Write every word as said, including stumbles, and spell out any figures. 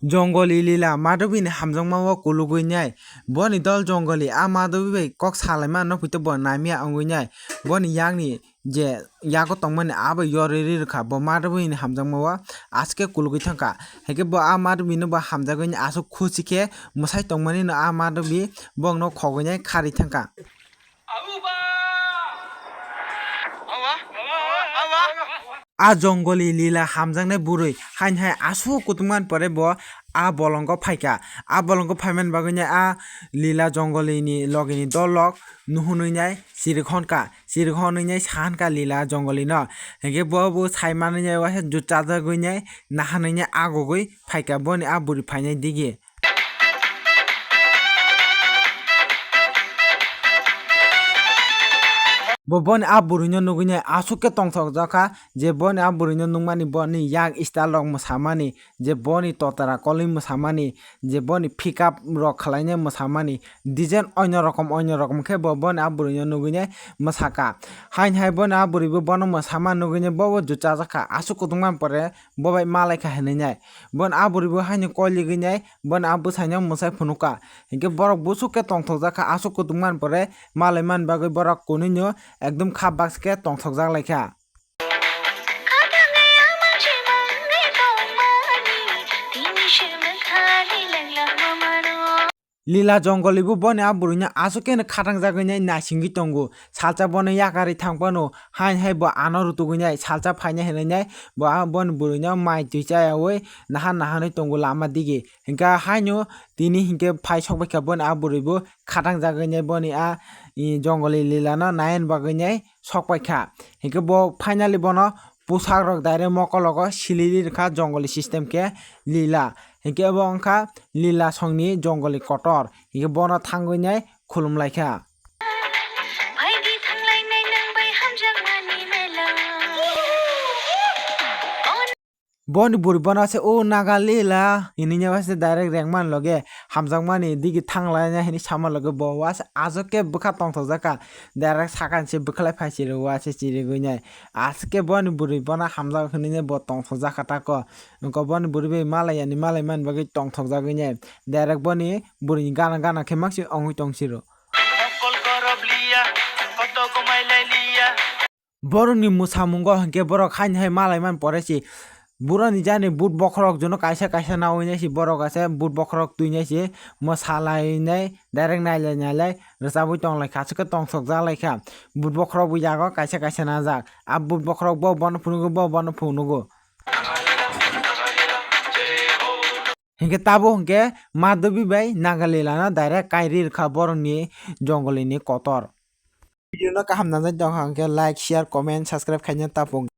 Jongoli lila Madhabi ni hamjakma o kulugwi nai. Boni dol Jongoli a Madhabi bai kok salaima no phuito bo naimya wngwi nai. Boni yakni je yago tongmani abo yorwi ri rwkha, bo Madhabi ni hamjakma o aske kulugwi thangkha. Haikhe bo a Madhabi no bo hamjagwi aswk khusi khe mwsai tongmani no a Madhabi bongno khogwi nai kharwi thangkha. A Jongoli lila hamjaknai bwrwi hain hai aswk kutung man pore bo a bolongo phaikha. A bolongo phaiman bagwi nai a lila Jongoli ni logi ni dol rok nuhunwi nai chirik honkha. Chirik honwi nai sankha lila Jongoli no. Hinkhe bo bo sai manwi nai waisa jut chajagwi nai nahanwi nai agugwi phaikha boni a bwrwi phainai digi. Bo boni a bwrwino nugwi nai aswk khe tongthokjak kha je boni a bwrwino nukmani boni yak style rok mwsamani, je boni totara kolwi mwsamani, je boni pick up rok khwlainai mwsamani, design onyo rokom onyo rokom khe bo boni a bwrwino nugwi nai mwsakha. Hain hai boni a bwrwibo bono mwsama nugwi nai bobo jut chajak kha aswk kutung man pore bo bai malaikha hinwi nai. Boni a bwrwibo haino koiligwi nai boni a bwsaino mwsai phunukha. Hinkhe borok busuk khe tongthokjak kha aswk kutung man pore malai man bagwi borok kunui no ekdom kha baksa khe tongthokjak lai kha. Lila Jongoli bo boni a bwrwino aswk khe no khatangjagwi nai naisingwi tongo. Salsa bono yakarwi thang phano hain hai bo ano rutugwi nai salsa phainai hinwi nai bo a boni bwrwino mai twi chayawi nahan nahanwi tongo lama digi. Hinkhe haino tini hinkhe phai sokbaikha boni a bwrwibo khatangjagwi nai boni a, i, Jongoli lilano nayan bagwi nai sokpaikha. Hinkhe bo finally bono pusakrok direct mokologo siliri rwkha Jongoli system khe lila. Hinkhe bo wngkha lila songni Jongoli kotor. Hinkhe bono thangwi nai khulumlaikha. Boni bwrwi bono se o Naga lila hinwi nya se direct rengman loge hamjakmani digi thanglaina hinwi sama loge bo wase ajok khe bwkha tongthokjak kha direct sakani se bwkhalai phai chiri wase chirigwi nai aske boni bwrwi bono hamjak hinwi bo tongthokjak kha tako wngkha boni bwrwi bai malai yani malai mani bagwi tongthokjagwi nai direct boni bwrwini gana gana khe maksi ongwi tong siro. Borokni mwsamungo hinkhe borok haini hai malai man pore si. Boroni jani but bokhorok jono kaisa kaisa naui nai si borok ase but bokhorok twi nai si mwsa lai nai direct nailai nailai rwchabwi tong lai kha aswk khe tongthok jak lai kha. But bokhorok bo yago kaisa kaisa najak a but bokhorok bo bono phunugo bo bono phunugo. Hinkhe tabuk hinkhe Madhabi bai Naga lila no direct kairi rwkha borokni jongolini kotor. Video no kaham nangjak tongkha hinkhe like, share, comment, subscribe khaina tapung.